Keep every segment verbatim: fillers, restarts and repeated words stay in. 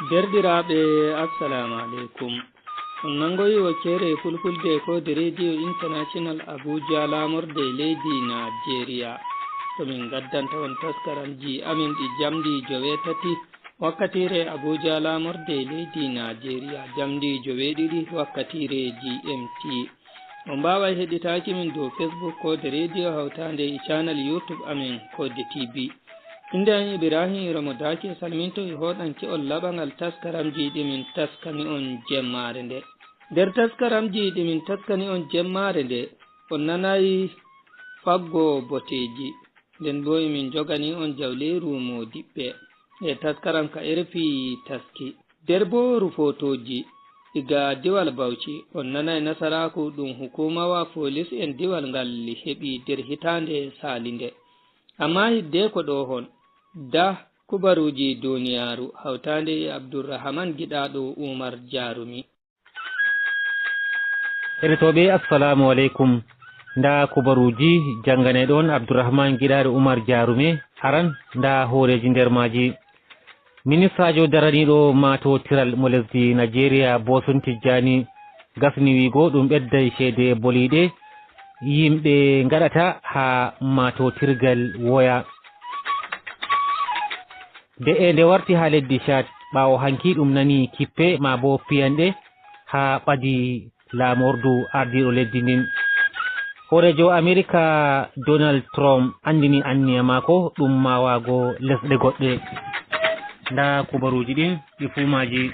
Derɗiraaɓe, assalamu aleykum. On nangoyi wakkere fulfulde ko de Radio International Abuja, laamorde leydi Nigeria. To min gaddanta on taskaramji amin ɗi jamdi joweetati wakkatire Abuja, laamorde leydi Nigeria, jamdi joweeɗiɗi wakkatire G M T. On mbaaway heɗitaaki min dow Facebook ko de Radio Hawtaande e channel YouTube amin ko de T V. Innde am Ibrahim Iramodaaki, salminto e hoɗanke on laɓangal taskaramji ɗi min taskani on jemmaare nde. Nder taskaramji ɗi min taskani on jemmaare nde, on nanay faggo boteeji, nden boo emin njogani on jawleeru moodiɓɓe. E taskaram ka R F I taski. Nder boo rufotooji, iga diwal Bauchi, on nanay nasaraaku ɗum hukumawa folis en diwal ngal heɓi nder hitaande saalinde. Amma hiddeko ɗo hon, da kubaruuji duniyaaru hawtaande e Abdurrahman Giɗaaɗo Umar Jarumi. Heɗotooɓe, assalamu aleykum. Nda kubaruuji jannganeɗon Abdurrahman Giɗaaɗo Umar Jarumi. Aran, nda hooreeji nder maaji. Ministaajo daraniiɗo maatotiral mo lesdi Najeriya, Bosun Tijjani, gasni wiigo ɗum ɓedday ceede boliiɗe yimɓe ngaɗata haa maatotirgal woya. Nde e nde warti haa leddi Chad, ɓaawo hanki ɗum nani kippe maa bo piyanɗe haa ɓadi laamordu ardiiɗo leddi ndin. Hooreejo Amerika Donald Trump anndini anniya maako ɗum maawaago lesɗe goɗɗe. Nda kubaruuji ɗin, ɗi fuu maaji.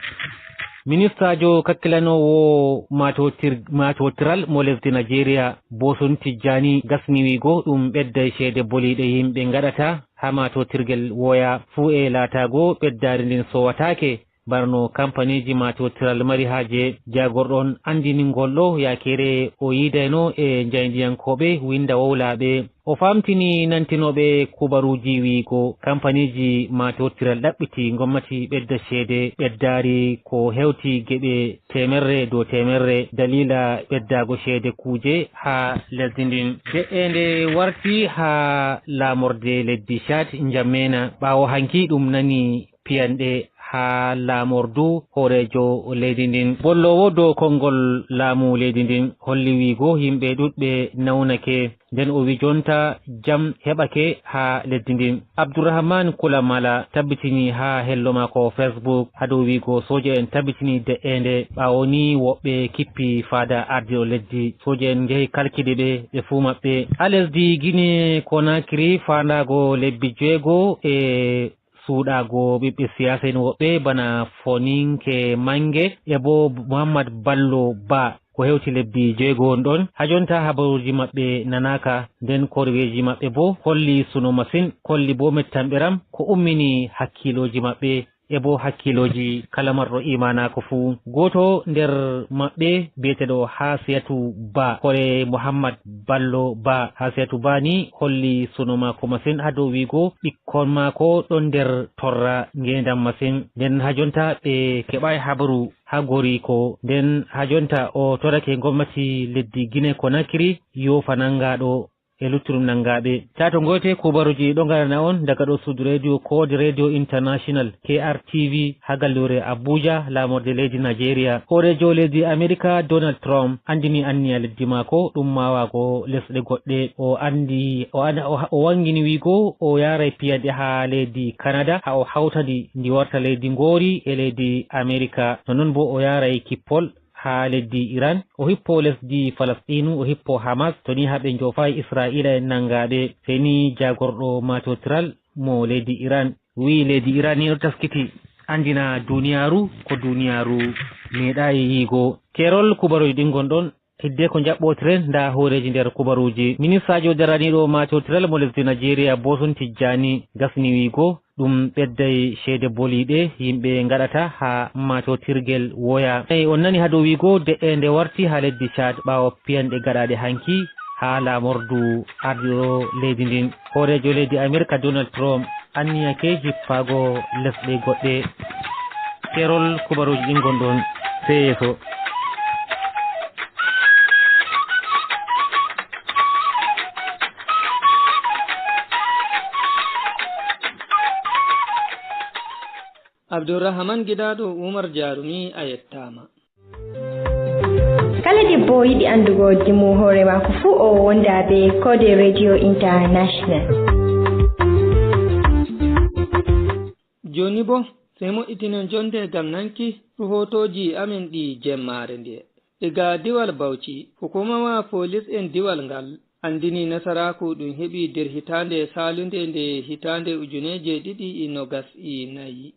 Ministaajo kakkilanoowo maatotir-, maatotiral mo lesdi Najeriya, Bosun Tijjani, gasni wiigo ɗum ɓedday ceede boliiɗe yimɓe ngaɗata haa maatotirgel woya fuu e laataago ɓeddaari ndin sowataake. Bana no kampaniiji maatotiral mari haaje, jaagorɗo on anndini ngol ɗo yaakere o yiidayno e njaydiyankooɓe winnda wowlaaɓe. O faamtini nantinooɓe kubaruuji wiigo kampaniiji maatotiral ɗaɓɓiti ngommati ɓedda ceede ɓeddaari ko hewti geɓe teemerre dow teemerre daliila ɓeddaago ceede kuuje haa lesdi ndin. De'eende warti haa laamorde leddi Chad njammeena ɓaawo hanki ɗum nani piyanɗe haa laamordu hooreejo leydi ndin. Golloowo dow konngol laamu leydi ndin holli wiigo yimɓe ɗuɗɓe nawnake, nden o wi jonta jam heɓake haa lesdi ndin. Abdourahmane Koulamala tabbitini haa hello maako Facebook haa dow wiigo sooja en tabbitini de'eende ɓaawo ni woɓɓe kippi faada ardiiɗo lesdi. Sooja en njehi kalkide ɓe, ɓe fuu maɓɓe. Haa lesdi Guinée Conakry faandaago lebbi jeego e suuɗaago ɓiɓɓe siyaasa en woɓɓe bana Foninke Mange e bo Muhammad Ballo Ba ko hewti lebbi jeego on ɗon. Haa jonta habaruuji maɓɓe nanaaka, nden korweeji maɓɓe bo holli suno masin, kolli bo mettamɓeram ko ummini hakkiilooji maɓɓe e bo hakkiilooji kala marɗo imaanaaku fuu. Gooto nder maɓɓe biyeteeɗo Hasiyatu Ba, kore Muhammad Ballo Ba. Hasiyatu Ba ni holli suno maako masin haa dow wiigo ɓikkon maako ɗon nder torra ngeendam masin. Nden haa jonta ɓe keɓaay habaru haa goriiko. Nden haa jonta o torake ngomnati leddi Guinée Conakry yoofa nangaaɗo e luttuɗum nanngaaɓe. Taa to ngoyte kubaruuji ɗo ngarana on daga ɗo suudu reediyo Koode Reediyo International, K R T V, haa galluure Abuja, laamorde leydi Nigeria. Hooreejo leydi Amerika, Donald Trump, anndini anniya leddi maako ɗum maawaago lesɗe goɗɗe. O anndi, o an-, o ha-, o wanngini wiigo o yaaray piyanɗe haa leydi Canada, haa o hawtandi ndi warta leydi ngoori e leydi Amerika. Nonnon boo o yaaray kippol haa leddi Iran, o hippo lesdi Falasɗiinu, o hippo Hamas, to ni haa ɓe njoofaay Isra'iila en nanngaaɓe. Sey ni jaagorɗo maatotiral mo leydi Iran wi'i leydi Iran ni ɗo taskiti anndina duuniyaaru ko duuniyaaru meeɗaayi yi'igo. Keerol kubaruuji ɗin ngon ɗon, hiddeko njaɓɓotiren ndaa hooreeji nder kubaruuji. Ministaajo daraniiɗo maatotiral mo lesdi Nigeria, Bosun Tijjani, gasni wi'igo ɗum ɓedday ceede boliiɗe yimɓe ngaɗata haa maatotirgel woya. Eyi, on nani haa dow wiigo de'eende warti haa leddi Chad ɓaawo piyanɗe gaɗaaɗe hanki haa laamordu ardiiɗo leydi ndin. Hooreejo leydi Amerika Donald Trump anniyake hippaago lesɗe goɗɗe. Keerol kubaruuji ɗin ngon ɗon, sey yeeso. Abdourahmane Giɗaaɗo Umar Jarumi, a yettaama. Kala debbo o yiɗi anndugo jimmu hoore maako fuu, o wonda be Koode Radio International. Jooni boo, sey moƴƴitinen jonde ngam nanki ruhootooji amen ɗi jemmaare nde. Iga diwal Bauchi, hukumawa polis en diwal ngal anndini nasaraaku ɗum heɓi nder hitaande saalunde nde hitaande ujuneeje ɗiɗi e nogas e nayi.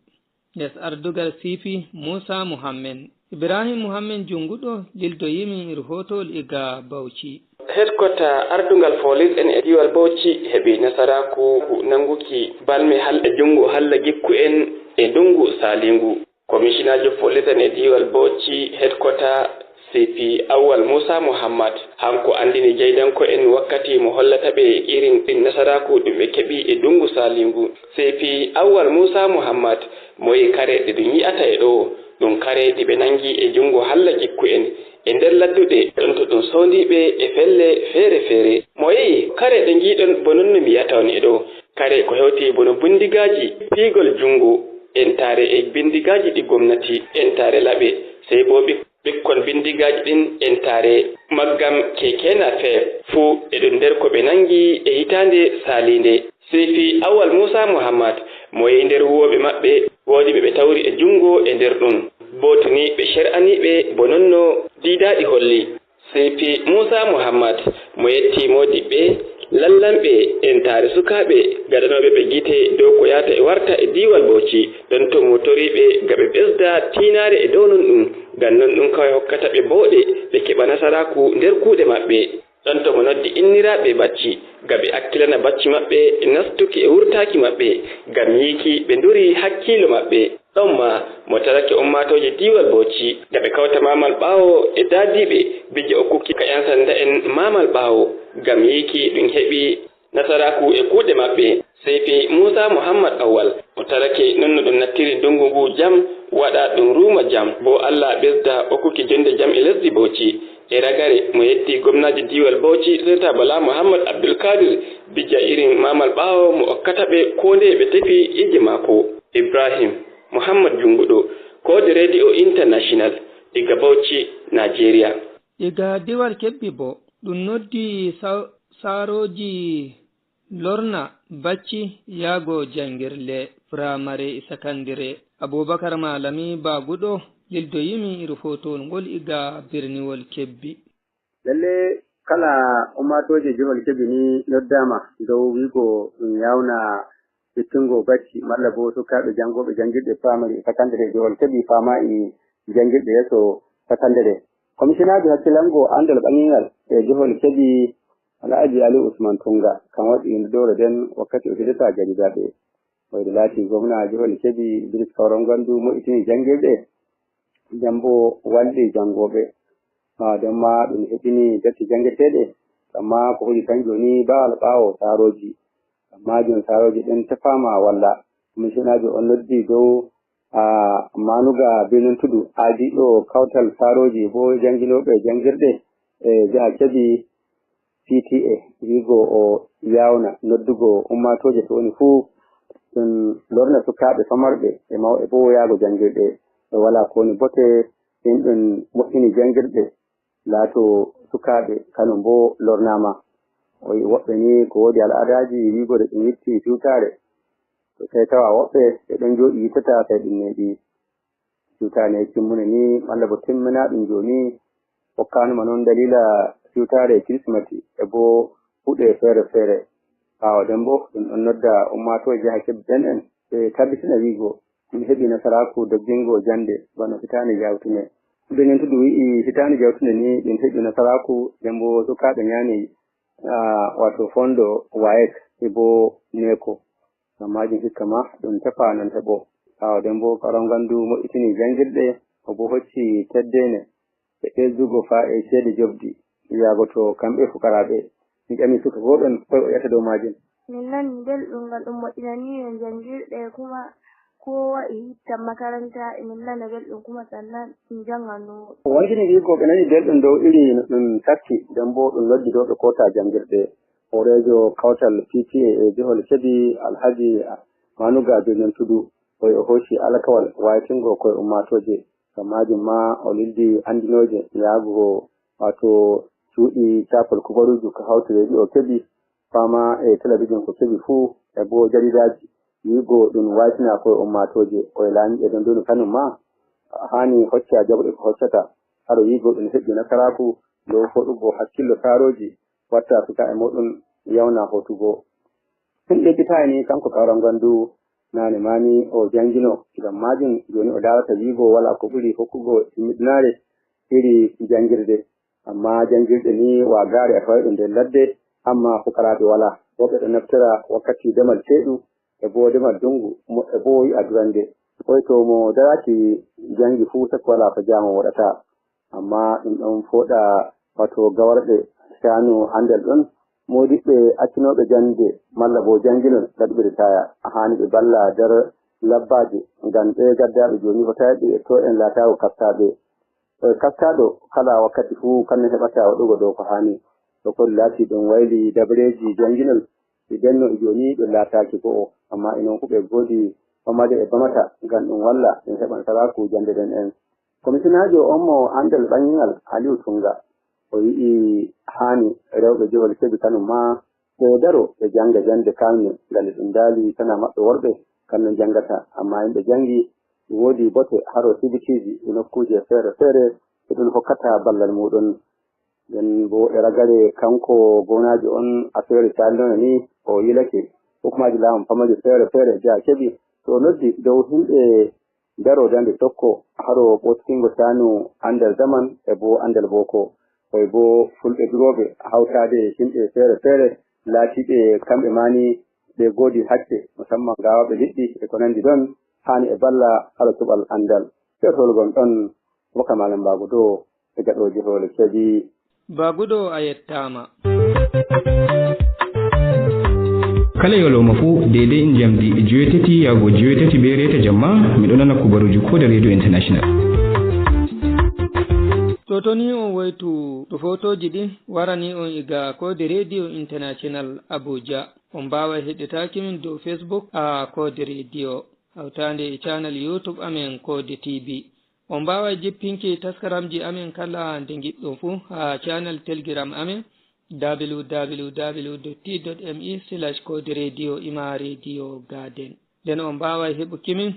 Les ardugal C P Musa Muhammed, Ibrahim Muhammed Junguɗo lildoyimi ruhootowol iga Bauchi. Headquarter ardungal polis en e diwal Bauchi heɓi nasaraaku nanguki balme hal e junngo halla gikku en e ndungu saaliingu. Komishinaajo polis en e diwal Bauchi headquarter C P Awwal Musa Muhammad, hanko anndini jeydanko en wakkati mo hollata ɓe irin ɗin nasaraaku ɗum ɓe keɓi e ndungu saaliingu. C P Awwal Musa Muhammad mo yehi kare ɗe ɗum yi'ata e ɗo, ɗum kare ɗi ɓe nangi e junngo halla gikku en e nder ladduɗe, ɗon to ɗum soondiiɓe e felle feere feere. Mo yehi kare ɗe ngiɗon bonon no mi yi'ata on e ɗo, kare ko hewti bono bindigaaji, piigol junngo, entaare e bindigaaji ɗi gomnati, entaare laɓe, sey boo ɓik-, ɓikkon bindigaaji ɗin, entaare maggam keke napep, fuu e ɗum nder ko ɓe nangi e hitaande saaliinde. C P Awal Muusa Muhammad, mo e nder huwooɓe maɓɓe, woodi ɓe ɓe tawri e junngo e nder ɗum. Bootini ɓe cer'ani ɓe bo nonno diidaaɗi holli. C P Muusa Muhammad, mo yetti moodiɓɓe, lallanɓe, entaare sukaaɓe, gaɗanooɓe ɓe gite dow ko yahata e warta e diiwal Bauchi, ɗon to mo toriiɓe ga ɓe ɓesda tiinaare e dow non ɗum, ngam non ɗum kaway hokkata ɓe booɗe, ɓe keɓa nasaraaku nder kuuɗe maɓɓe. Ɗon to mo noddi inniraaɓe bacci, ga ɓe hakkilana bacci maɓɓe nastuki e wurtaaki maɓɓe, ngam yiiki ɓe nduri hakkiilo maɓɓe. Ɗon ma, mo tarake ummaatooje diiwal Bauchi, ga ɓe kawta maamal ɓaawo e daadiiɓe, bijja okkuki ka yan sanda'en maamal ɓaawo, ngam yiiki ɗum heɓi nasaraaku e kuuɗe maɓɓe. C P Muusa Muhammad Awal, o tarake non no ɗum nattiri ndungu ngu jam, waɗa ɗum ruuma jam. Bo Allah ɓesda okkuki jonde jam e lesdi Bauchi. E ragare, mo yetti gomnaajo diiwal Bauchi, Senator Bala Muhammad Abdul Kadir, bijja irin maamal ɓaawo mo okkata ɓe ko ndeye ɓe tefi ije maako. Ibrahim Muhammad Junguɗo, Koode Radio International, diga Bauchi, Nigeria. Diga diiwal Kebbi bo, ɗum noddi sa-, saarooji lorna bacci yaago janngirle firamare e sakandire. Abubakar Malami Baguɗo lildoyimi ruhootowol ngol iga birniwol Kebbi. Lalle, kala ummaatooje jihol Kebbi ni noddaama dow wiigo ɗum yaawna ittungo bacci malla bo sukaaɓe janngooɓe janngirɗe firamare e sakandire jihol Kebbi faama e janngirɗe yeeso sakandire. Komishinaajo hakkilango anndal ɓaŋingal e jihol Kebbi Alhaji Ali Usman Tunga, kan waɗi noddoore nden wakkati o hirata jaridaaɓe. Wayde laati gomna jihol Kebbi Idris Kauro Ngandu mo itini janngirɗe, nden bo walli janngooɓe. Haa nden ma ɗum heɓini defte janngirteeɗe, amma ko hoji tan jooni baawal ɓaawo saarooji. Amma jooni saarooji ɗen tefaama walla. Komishinaajo on noddi dow, a, Manuga Benin Tudu, aadiiɗo kawtal saarooji bo jannginooɓe janngirɗe e jaha Kebbi P T A, wiigo o yaawna noddugo ummaatooje to woni fuu, ɗum lorna sukaaɓe famarɓe e mawɓe bo yaago janngirɗe. E walaa ko woni bote, ɗum ɗum moƴƴini janngirɗe. Laato sukaaɓe kanum bo lornaama. O wi'i woɓɓe ni ko woodi al'adaaji wiigore ɗum witti siwtaare. To sey tawa woɓɓe ɓe ɗon jooɗi yittata sey ɗum neeɓi. Siwtaare ne timmune ni malla bo timminaa ɗum jooni hokkaanuma non daliila siwtaare Kirismati e bo kuuɗe feere-feere. Ɓaawo ɗen bo ɗum ɗon nodda ummaatooje jaha Kebbi ɓen en ɓe tabbitina wiigo ɗum heɓi nasaraaku doggingo jannde bana hitaande jawtunde. Benin Tudu wi'i hitaande jawtunde ni ɗum heɓi nasaraaku, nden bo sukaaɓe ñaami, ah, wato fondo wayek e bo neeko. Ngam maajum hikka ma ɗum tefa non heɓo. Ɓaawo nden bo Kauro Ngandu moƴƴitini janngirɗe, o bo hocci teddeenɗe e ɓesdugo faa e ceede jobdi yaagoto kamɓe fukaraaɓe. Mi ƴami suka gooto on koy o yi'ata dow maajum. Min nani belɗum ngam ɗum moƴƴinani en janngirɗe, kuma ko wa'i hittan makaranta, emin nana belɗum kuma sannan ɗum janngan no woɗɗi. O wontini wi'go ɓe nani belɗum dow iri no ɗum tatti, nden boo ɗum noddi dow ɓe koota janngirɗe. Hooreejo kawtal P T A e jihol Kebbi, Alhaji Manuga Benin Tudu, Koy o hooci alkawal waytingoo koy ummaatooje. Ngam maajum maa o lildi anndinooje yahgo, waato cuuɗi caapol kubaruuji ko hawti reediyo keɓi, fama e talabijin ko keɓi fuu, e boo jaridaaji, wi'go ɗum waytina koy ummaatooje. Koy laamiiɓe dondonu kanum maa haani hocca jaɓuɗe ko hoccata, haro wi'go ɗum heɓi nasaraaku dow foɗugo hakkillo saarooji, watta sukaaɓe muuɗum yawna hootugo. Min ɗeɓɓitaani kanko Kawra Ngondu naane maani o janngino, ngam maajum jooni o daarata wi'go walaa ko ɓuri hokkugo timmiɗinaare iri janngirde. Ammaa janngirɗe ni wagaare a taway ɗum nder ladde, ammaa fukaraaɓe walaa. Woɓɓe ɗo naftira wakkati demal ceeɗu e boo demal ndungu, woɓɓe boo yi'a durande. Koy to mo daraaki janngi fuu sakko walaa ko jaamu waɗata. Ammaa ɗum ɗon fooɗa wato gawarɗe caanu anndal ɗon. Moodiɓɓe accinooɓe jannde malla boo jannginol gaɗuɓe ritaya, a haani ɓe mballa nder labbaaje, ngam ɓe gaddaaɓe jooni fotayɓe e to en laataago kastaaɓe. E kastaaɗo kala wakkati fuu kanno heɓata waɗugo dow ko haani. To kadi laati ɗum wayli dabareeji jannginol, ɗi ndenno e jooni ɗum laataaki go'o, ammaa e non fuu ɓe ngoodi pamare ɓe mbamata ngam ɗum walla en heɓa nasaraaku jannde nden en. Komisinaajo on mo anndal ɓanngingal Aliyu Tunga, o wi'i haani rewɓe jehol keɓi kanum maa ɓe daro ɓe jannga jannde kaanne ngam e ɗum daali sana maɓɓe worɓe kanno janngata, ammaa yimɓe janngi woodi bote haro sibitiiji e nokkuuje feere-feere e ɗum hokkata ballal muuɗum. Nden boo e ragare kanko gownaajo on afeere calinono ni o yilake hukumaaji laamu pamari feere-feere je a keɓi to o noddi dow himɓe daro dande tokko haro ɓotitingo caanu anndal zaman e boo anndal booko. Koy boo fulɓe durooɓe hawtaade e himɓe feere-feere laatiiɓe kamɓe maani ɓe goodi hakke musamman gaawaaɓe liɗɗi e ko nanndi ɗon haani e balla hara cuɓal anndal. Feertol gon ɗon wokka maalam mbaago dow e gaɗooji hoore kadi. Baguɗo a yettaama. Kala yolooma fuu deydey njamdi joweetati yaago joweetati ɓeereeta jamma miɗo nana kubaruuji koode radio international. To toni on woytu to fotooji ɗin warani on iga koode radio international abuja. On mbaaway heɗitaaki min dow facebook a koode radio hawtaande e canal youtube amen koode tv. On mbaaway jippinki taskaramji amen kala nde ngiɗɗon fuu haa canal telgiram amen www.t.me/code radio ima radio garden. Nden on mbaaway heɓuki min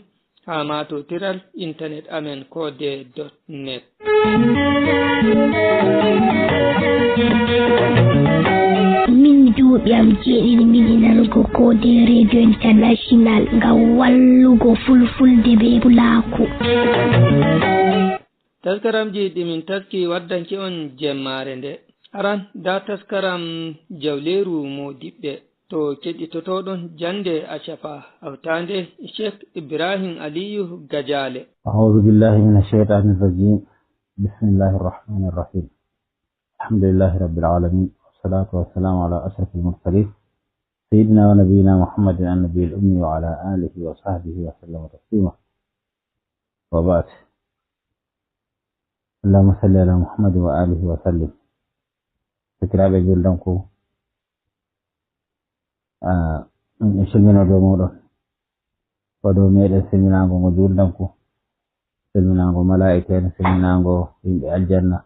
haa maatotiral intanet amen code.net. Min duuɓi am jeeɗiɗi miɗi nanugo koode radio international ngam wallugo fulfulde bee pulaaku. Taskaramji ɗi min taski waddanki on jemmaare nde. Aran ndaa taskaram jawleeru moodiɓɓe to keɗitotoɗon jannde acafa hawtaande Sheikh Ibrahim Aliyu Gajaale. أعوذ بالله من الشيطان الرجيم. بسم الله الرحمن الرحيم. الحمد لله رب العالمين، والصلاة والسلام على أشرف المرسلين، سيدنا ونبينا محمد النبي الأمي وعلى آله وصحبه وسلم تسليما. وبعد. اللهم صل على محمد وآله وسلم. Sakiraaɓe juldanko, en calminii dow mooɗon. Ko dow meɗen salminaango ngo juldanko, salminaango malaa'ika en, salminaango yimɓe aljanna.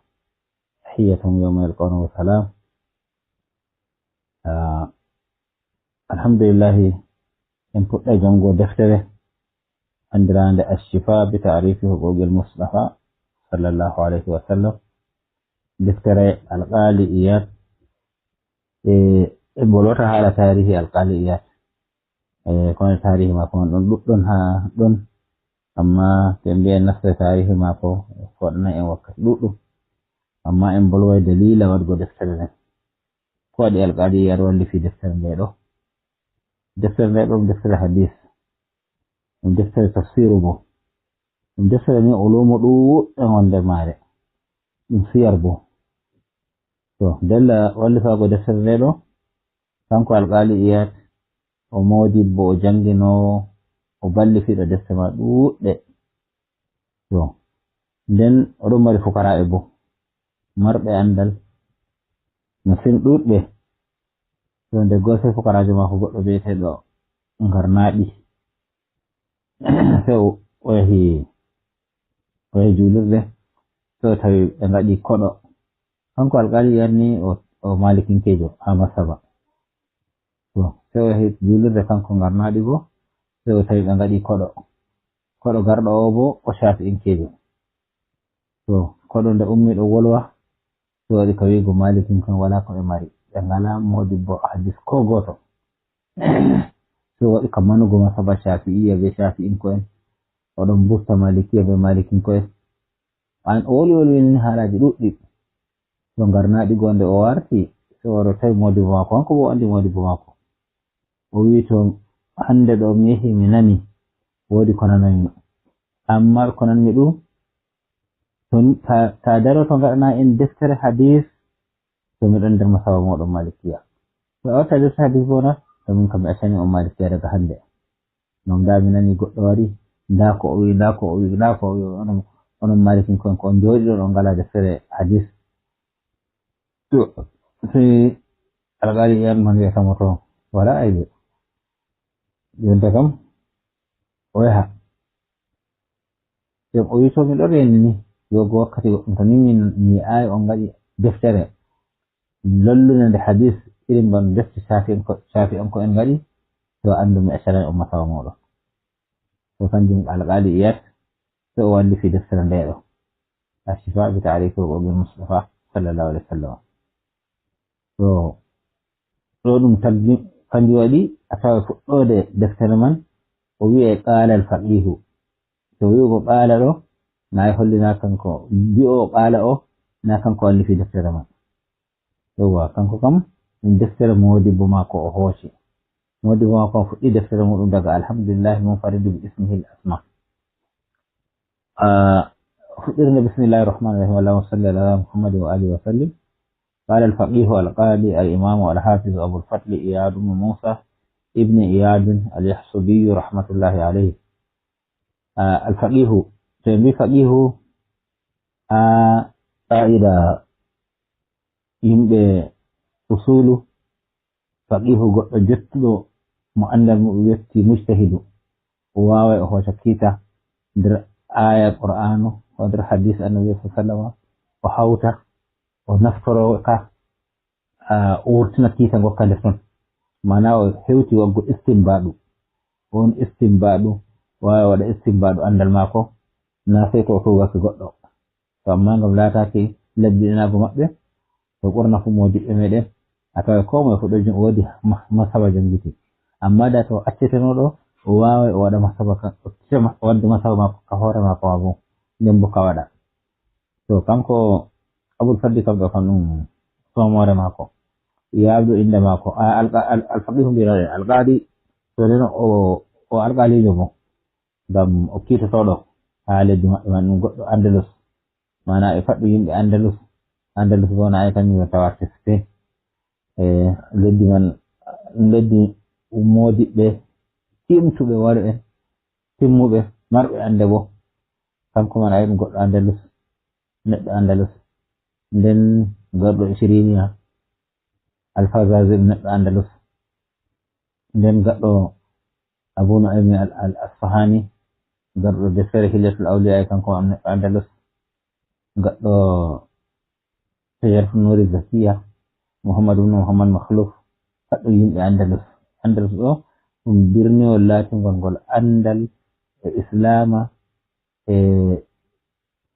Tahiyyatuhum yawma yalqawnahu salam. Alhamdulillahi, en puɗɗay janngo deftere anndiraande Ashifa bi taarifi huquqil Mustafa sallallahu alayhi wa sallam. Deftere Alqaali Iyad. E en bolwata haala taarihi Alqaali Iyad. E kono taarihi maako man ɗon ɗuɗɗon haa ɗon, amma to en mbiyan nasta taarihi maako foɗana en wakkati ɗuɗɗum. Amma en bolway dalila waɗugo deftere nden. Ko waɗi Alqaali Iyad wallifi deftere nde ɗo? Deftere nde ɗo ɗum deftere hadis, ɗum deftere tafsiru bo, ɗum deftere ni ulumu ɗuɗɗe wonde maare, ɗum siyar bo. To della wallifaago deftere nde ɗo, kanko Alqaali Iyad o moodibbo, o jannginoowo, o ballifiiɗo defte ma ɗuɗɗe. To nden oɗon mari fukaraaɓe bo marɓe anndal masin ɗuɗɓe. To nde goo sey fukaraajo maako goɗɗo biyeteeɗo Ngarnaaɗi. Sey o yahi, o yahi juulirde, sey o tawi ɓe ngaɗi koɗo. Kanko Alqaali Iyaad ni o, o maalikinkeejo haa masaba. To, sey o yahi juulirde kanko ngarnaaɗi boo, sey o tawi ɓe ngaɗi koɗo. Koɗo garɗo o boo o caafi'inkeejo. To, koɗo nde ummi ɗo wolwa, sey waɗi ka wi'ugo maalikinko'en walaa ko ɓe mari. Ɓe ngalaa moodibbo hadiis koo gooto. Sey waɗi ka manugo masaba caafi'iyya bee caafi'inko'en. O ɗon burta maalikiya bee maalikinko'en. An o woli woli ni haalaaji ɗuɗɗi. To ngarnaaɗi goo nde o warti, sey wari o tawi moodibbo maako, kanko boo o anndi moodibbo maako. O wi'i, "To hannde ɗo mi yehi mi nani, woodi ko nananmi. Ammaa ko nanmi ɗum, to, ta, ta daro to ngaɗana en deftere hadiis, to mi ɗon nder masaba mooɗon maalikiya. To a watta deftere hadiis boo na, to min kam mi accani on maalikiya daga hannde. Ngam ndaa mi nani goɗɗo wari, ndaa ko o wi'i, ndaa ko o wi'i, ndaa ko o wi'i, onon, onon maalikinko'en ko on njooɗi ɗon on ngalaa deftere hadiis." To, sey Alqaali Iyaad man wi'ata mo, "To, walaa aybe. Jonta kam, o yaha." Nden o wi'i, "To mi ɗon reni ni, yo go wakkati goɗɗum, to ni min mi yi'aay on ngaɗi deftere lallunde nde hadiis irin bana defte Caafi'en ko, Caafi'en ko en ngaɗi, to anndu mi accanay on masaba mooɗon." To kanjum Alqaali Iyaad, sey o wallafi deftere nde ɗo, Ash-Shifa bi Ta'rifi Huquqil Mustafa sallallahu alaihi wasallam. To, ɗo ɗum taggi, kanjum waɗi a tawa fuɗɗoode deftere man, o wi'ay qaala al-faqihu. To wi'ugo qaala ɗo, na e holli na kanko, bi'oowo qaala o, na kanko wallafi deftere man. Yawwa, kanko kam, ɗum deftere moodibbo maako o hooci. Moodibbo maako o fuɗɗi deftere muɗum daga Alhamdulillahi munfaridi bi ismihil asma. Ah, fuɗɗirde, bismillahir rahmanir rahim, Allahumma salli ala Muhammadin wa alihi wa sallim. قال الفقيه القاضي الإمام الحافظ أبو الفضل إياد بن موسى ابن إياد اليحصبي رحمة الله عليه. Ah, al-faqihu, to en mbi faqihu, haa qaa'ida yimɓe usulu, faqihu goɗɗo jottuɗo mo anndal muɗum yotti mujtahidu. O waaway o hooca kiita nder aaya Qur'aanu, ko nder hadiis Annabi sallallahu alaihi wasallam, o hawta, o naftoro ka, ah, o wurtina kiita ngokka nder ton. Maana o hewti waɗgo istinbaadu. On istinbaadu, waaway waɗa istinbaadu anndal maako, na sey to o tuugake goɗɗo. To amma ngam laataaki labdinaago maɓɓe, to ɓurna fuu moodiɓɓe meɗen, a taway koo moye fuu ɗo jon-, woodi ma-, masaba jangiti. Amma da to acceteno ɗo, o waaway o waɗa masaba ka, o accita ma-, o wadda masaba maako ka hoore maako ma bo, nden bo ka waɗa. To kanko Abul Fadli kam ɗo kam ɗum soomoore maako. Yaabɗo innde maako. A, alqa-, al-, alfaqihu mbiyanoɗen, alqaadi, to nden o, o alqaaliijo bo. Ngam o kiitotooɗo haa leddi maɓɓe man, ɗum goɗɗo Andalus. Maana ɓe pat ɗum yimɓe Andalus. Andalus bo na ay tan yo tawa Spain. E leddi man, ɗum leddi moodiɓɓe, timtuɓe worɓe, timmuɓe, marɓe annde bo. Kanko man ay ɗum goɗɗo Andalus, neɗɗo Andalus. Nden garɗo Isiriniya, Alfazazir, neɗɗo Andalus. Nden gaɗɗo Abu Nu'aymi al, al Asfahani, gaɗɗo deftere Hilyatul Awliya, kanko am neɗɗo Andalus. Gaɗɗo Sayaratu Nuri Zakiya, Muhammad ibn Muhammad Makhluf, haɗɗo yimɓe Andalus. Andalus ɗo ɗum birniwol laatingol ngol anndal e Islaama e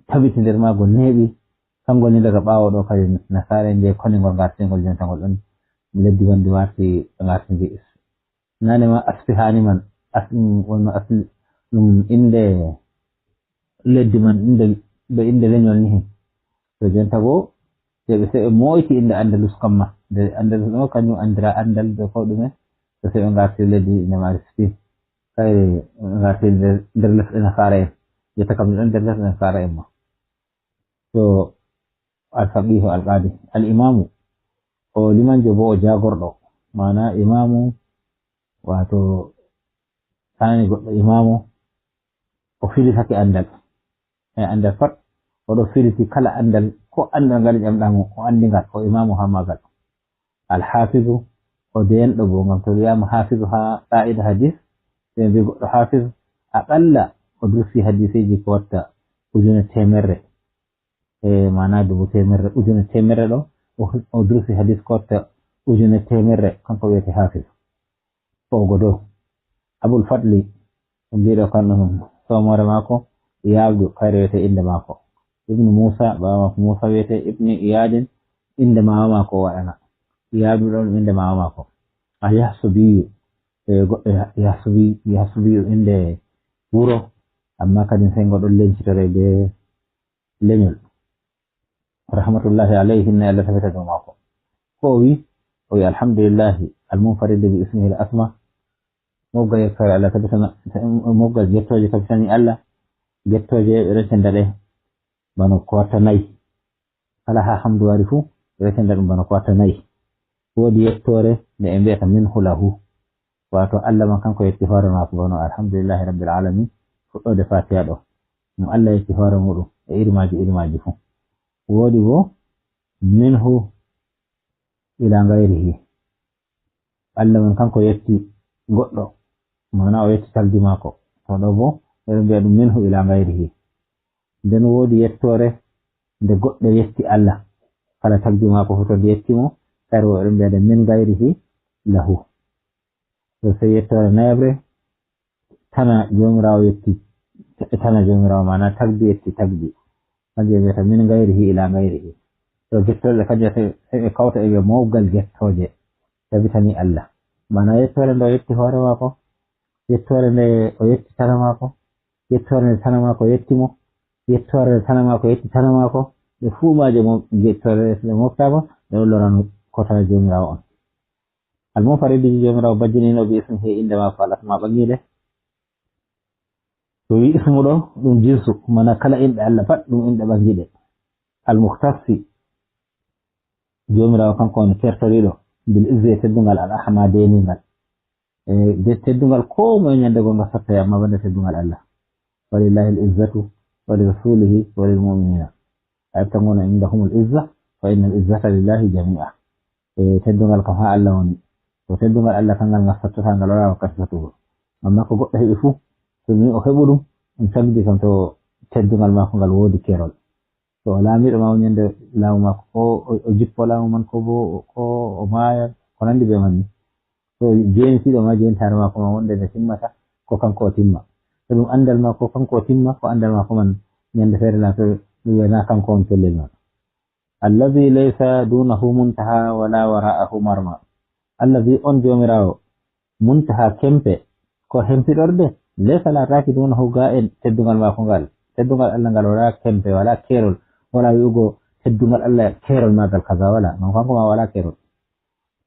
tabiti nder maagol neeɓi. Kangol ni daga ɓaawo ɗo kadi nasaara en njehi koni ngol ngartingol jonta ngol ɗon leddi wonde warti ɓe ngartindi Is-, nane ma Asfihani man, as-, ɗum wonno asli, ɗum innde leddi man, innde, ɓe innde leñol ni hen. To jonta bo, sey ɓe, sey ɓe moyti innde Andalus kamma. Nde Andalus ɗo, kañum anndira anndal be ko ɗume, to sey ɓe ngarti leddi inde maari Spain. Kayre ɓe ngarti nder, nder lesɗe nasaara en. Jotta kam ɗon nder lesɗe nasaara en ma. To Al-Faqihu Al-Qadi, Al-Imamu, o limanjo bo o jaagorɗo, maana imamu, waato sani goɗɗo imamu, o filisake anndal. E anndal pat, o ɗo filiti kala anndal, ko anndal ngal ƴamɗa mo, o anndi ngal, o imamu haa maagal. Al-Hafizu, o deyanɗo bo, ngam to wi'aama Hafizu haa qaa'ida hadis, ɓe mbi goɗɗo Hafiz, Aɗalla o dursi hadiseji ko watta ujune temerre, e mana dubu temerre, ujune temerre ɗo, o dursi hadis ko watta ujune temerre, kanko wiyete hafis. Fogo dow abul fadli, mbiɗo kan ɗum somore maako, yabdu kayre wiyete innde maako. Ibnu musa, bawa maako musa wiyete ibni iyadin, innde mawa maako o waɗana. Yabdu ɗo ɗum innde mawa maako. A yahsubiyu, e goɗɗo yahsubiyu, innde wuro, amma kadi sey ngo ɗon lencitore be leñol. Rahmatullahi alayhi, inna Allah tabita dow maako. Ko o wi, o wi alhamdulillahi almunfaridi bi ismihi al asma. Moggal yettore Allah tabitana, moggal jettooje tabitani Allah. Jettooje ɓe ɗon cenda ɗe bano ko watta nayi. Kala ha hamdu wari fuu, ɓe ɗon cenda ɗum bano ko watta nayi. Woodi yettore nde ɓe mbiyata minhu lahu. Wato Allah man kanko yetti hoore maako bano alhamdulillahi rabbil alamin, fuɗɗode fatiha ɗo. Ɗum Allah yetti hoore muɗum e iri maaji, iri maaji fuu. Woodi bo minhu ila gayrihi. Allah man kanko yetti goɗɗo, mana o yetti tagdi maako. To ɗo bo, ɓe ɗon mbiya ɗum minhu ila gayrihi. Nden woodi yettore nde goɗɗo yetti Allah. Kala tagdi maako fuu to nde yetti mo, kadi wo ɓe ɗon mbiya nde min gayrihi lahu. To sey yettore nayaɓre, tana Joomiraawo yetti, tana Joomiraawo, mana tagdi yetti tagdi. Kanjum ɓe mbiyata min gayrihi ila gayrihi. To gettoɗe kanjum sey, sey ɓe kawta e ɓe mawgal gettooje. Tabitani Allah. Mana yettore nde o yetti hoore maako, yettore nde o yetti tana maako, yettore nde tana maako yetti mo, yettore nde tana maako yetti tana maako, ɗe fuu maaje mo, yettore ɗe moftaama, ɗe ɗon lorano kota Joomiraawo on. Almunfaridi, Joomiraawo bajjinino bi ismihi, innde maako al asma ɓangiinde. To wi ismu ɗo, ɗum jinsu, mana kala inɗe Allah pat ɗum inɗe ɓangiiɗe. Almuhtasi, Joomiraawo kanko woni kertoriiɗo, bil izzi e teddungal al ahma deeningal. E de teddungal ko moye ñande goo ngal sottay, amma banda teddungal Allah. Walillahi al izzatu wa li rasulihi wa lil mu'minina. Ayibtaguna indahumul izza fa innal izzata lillahi jami'a. E teddungal kam ha Allah woni. To teddungal Allah kangal ngal sottata, ngal wala wakkati sottugo. Amma ko goɗɗo heɓi fuu, to mi o heɓu ɗum, ɗum tagdi kam to teddungal maako ngal woodi keerol. To o laamiiɗo ma, o ñande laamu maako, ko o, o jippo laamu man, ko bo, ko o maaya, ko nandi be man ni. To jeenitiiɗo ma, jeenitaare maako ma wonde nde timmata, ko kanko o timma. To ɗum andal ma, ko kanko o timma, ko andal maako man ñande feere laato ɗum wiyana kanko on pellel ma. Allazi laysa dunahu muntaha wala wara'ahu marma. Allazi on Joomiraawo, muntaha kempe, ko hempiɗorde, laysa laataaki dunahu ga en teddungal maako ngal. Teddungal Allah ngal wala kempe, wala keerol, wala wi'ugo teddungal Allah keerol maagal kaza, wala. Non kanko ma wala keerol.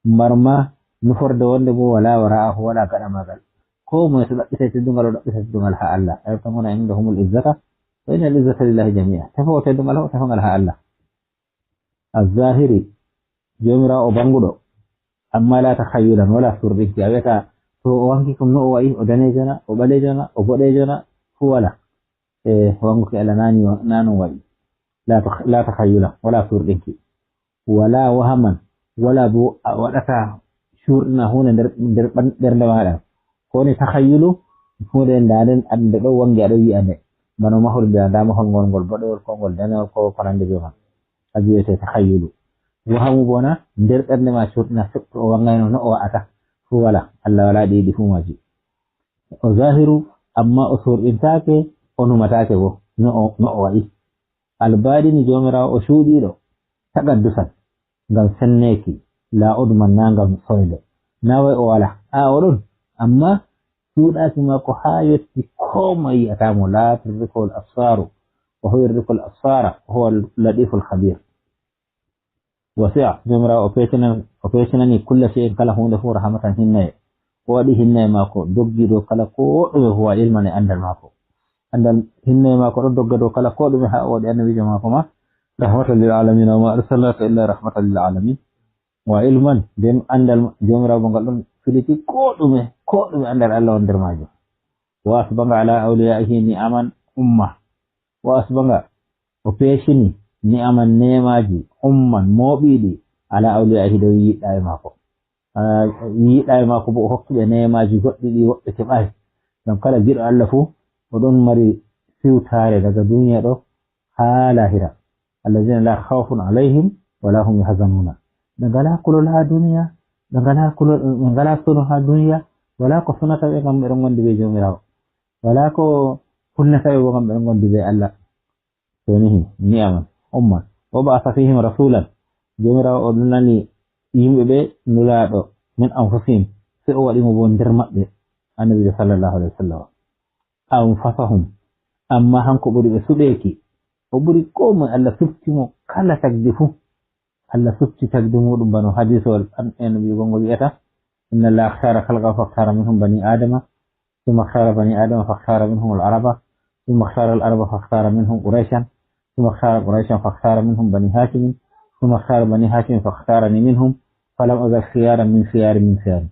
Marma nuforde wonde bo wala wara'ahu, wala gaɗa maagal. Ko moye to ɗaɓɓitay teddungal, o ɗaɓɓita teddungal ha Allah. Ayibtaguna indahumul izzata, fa innal izzata lillahi jami'a. Tefoowo teddungal o tefa ngal ha Allah. Azzahiri, Joomiraawo o banguɗo, amma la takhayyulan, wala surɗinki. A wi'ata to o wangi kam no o wa'i, o daneejo na, o ɓaleejo na, o boɗeejo na, fuu wala. E wanguki Allah nani o, na non wa'i. La takh-, la takhayyulan, wala surɗinki. Wala wahaman, wala bo a waɗata surɗina huunde nder, nder ɓan-, ɓernde maaɗa. Ko woni takhayyulu? Huunde nda nden, nde ɗo wangi, aɗo yi'a nde. Bano mahol, mbi'a nda mahol ngol, ngol boɗewol, ko ngol danewol, ko ko nandi be man. A wi'ete takhayyulu. Wahamu bo na nder ɓernde ma surɗina, to o wangayno no o wa'ata. Fuu wala, Allah wala ɗi yiɗi fuu maaji. O zahiru, amma o surɗintaake, o numataake bo, no o, no o wa'i. Albaɗini, Joomiraawo o cuuɗiiɗo, taqaddusan, ngam senneeki, la udman, na ngam soyle. Na way o wala, a o ɗon, amma cuuɗaaki maako haa yotti ko moye yi'ata mo, la tudrikuhul absaru, wa huwa yudrikul absara, wa huwa latiful khabir. Wasi'a, Joomiraawo o peesinani, o peesinani kulla shay'in, kala huunde fuu, rahmatan, hinnaye. O waɗi hinnaye maako doggi dow kala ko ɗume fuu, wa ilman, e anndal maako. Anndal, hinnaye maako ɗo dogga dow kala ko ɗume, haa o waɗi annabiijo maako ma rahmatan lil alamin, wa ma arsalnaka illa rahmatan lil alamin. Wa ilman, nden anndal Joomiraawo bo ngal ɗon filiti ko ɗume, ko ɗume anndal Allah won nder maajum. Wa asbaga ala awliyaihi ni'aman umma. Wa asbaga, o peesini, ni'aman, neemaaji, umman, mooɓiiɗi, ala awliyaihi, dow yiɗɗaaɓe maako. Ah, yiɗɗaaɓe maako bo o hokki ɓe neemaaji goɗɗi ɗi woɓɓe keɓaay. Ngam kala giɗo Allah fuu, o ɗon mari siwtaare daga duniya ɗo haa lahira. Allazina la khawfun alayhim wa la hum yahzanuna. Ɓe ngalaa kulol haa duniya, ɓe ngalaa kulol, ɓe ngalaa sunu haa duniya, walaa ko sunata ɓe ngam ɓe ɗon ngondi bee Jawmiraawo. Walaa ko hunnata ɓe bo ngam ɓe ɗon ngondi bee Allah. Jooni ni'aman, umman. Wa ba'atha fihim rasulan. Jawmiraawo o nani yimɓe ɓe nulaaɗo min anfusihim, sey o waɗi mo bo nder maɓɓe, Annabiijo sallallahu alayhi wa sallam. Anfasahum. Ammaa hanko ɓuri ɓe suɓeeki. O ɓuri koo moye, Allah suɓti mo kala tagdi fuu. Allah suɓti tagdi muuɗum bano hadiisowol an-, Annabiijo gongo wi'ata, inna Allah ikhtara khalqahu fakhtara minhum bani Adama, thumma ikhtara bani Adama fakhtara minhum al-Araba, thumma ikhtara al-Araba fakhtara minhum Qurayshan, thumma ikhtara Qurayshan fakhtara minhum bani Hashimin, thumma ikhtara bani Hashimin fakhtarani minhum, falam azal khiyaran min khiyarin min khiyarin.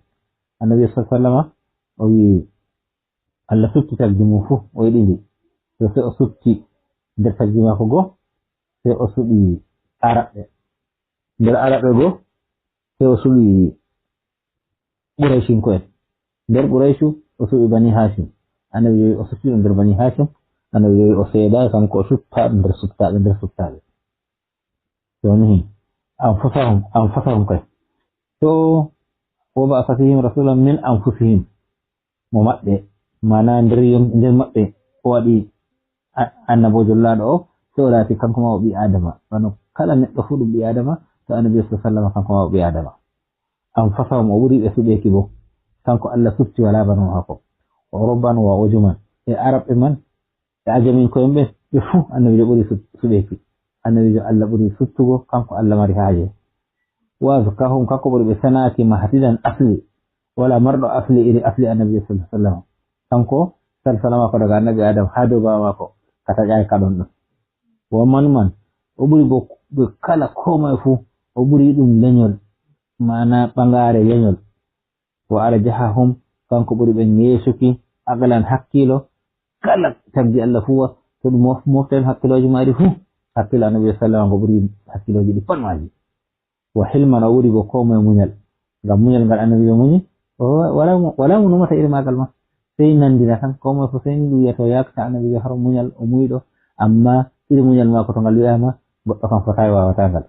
Annabi sallallahu alaihi wasallam o wi'i, Allah suɓti tagdi mum fuu, o yiɗi ndi. To sey o suɓti nder tagdi maako goo, sey o suɓi Araɓɓe. Nder Araɓɓe goo, sey o suɓi Quraycinko'en. Nder Quraycu, o suɓi Bani Hashim. Annabi wi'i o suɓti ɗum nder Bani Hashim. Annabi wi'i o seedaay, kanko o suɓtaaɗo nder suɓtaaɓe, nder suɓtaaɓe. Jooni, anfusahum, anfusahum kay. To, wa ba'atha fihim rasulan min anfusihim. Mo maɓɓe, maana nder yon-, nder maɓɓe, o waɗi a-, annaboojo laaɗo o, sey o laati kanko ma o ɓii Aadama. Wano kala neɗɗo fuu ɗum ɓii Aadama, to Annabi sallallahu alaihi wasallam kanko ma o ɓii Aadama. Anfusahum, o ɓuri ɓe suɓeeki bo. Kanko Allah suɓti, walaa bano maako. Uruban wa ujuman. E Arabɓe man, e Ajaminko'en ɓe, ɓe fuu Annabiijo ɓuri su-, suɓeeki. Annabiijo Allah ɓuri suɓtugo, kanko Allah mari haaje. Wa azkahum, kanko ɓuri ɓe senaaki mahtidan asli. Walaa marɗo asli iri asli Annabi sallallahu alaihi wasallam. Kanko salsala maako daga Annabi Adam haa dow baaba maako, ka taƴaay ka ɗon ɗon. Wa manman, o ɓuri bo ɓe kala koo moye fuu, o ɓuri ɗum lenyol, maana ɓangaare lenyol. Wa arjahahum, kanko ɓuri ɓe ngeesuki, aqlan, hakkiilo, kala tagdi Allah fuu, to ɗum mof-, moften hakkiilooji maari fuu, hakkiilo Annabi sallallahu alaihi wasallam ko ɓuri hakkiilooji ɗi pat maaji. Wa hilman, o ɓuri bo koo moye munyal. Ngam munyal ngal Annabiijo munyi, o wa-, walaa mo, walaa mo numata iri maagal ma. Sey nandina tan, koo moye fuu sey ni ɗum wi'ata o yaakata Annabiijo har munyal, o muyɗo, ammaa iri munyal maako to ngal wi'aama, goɗɗo kam fotaay waawataa ngal.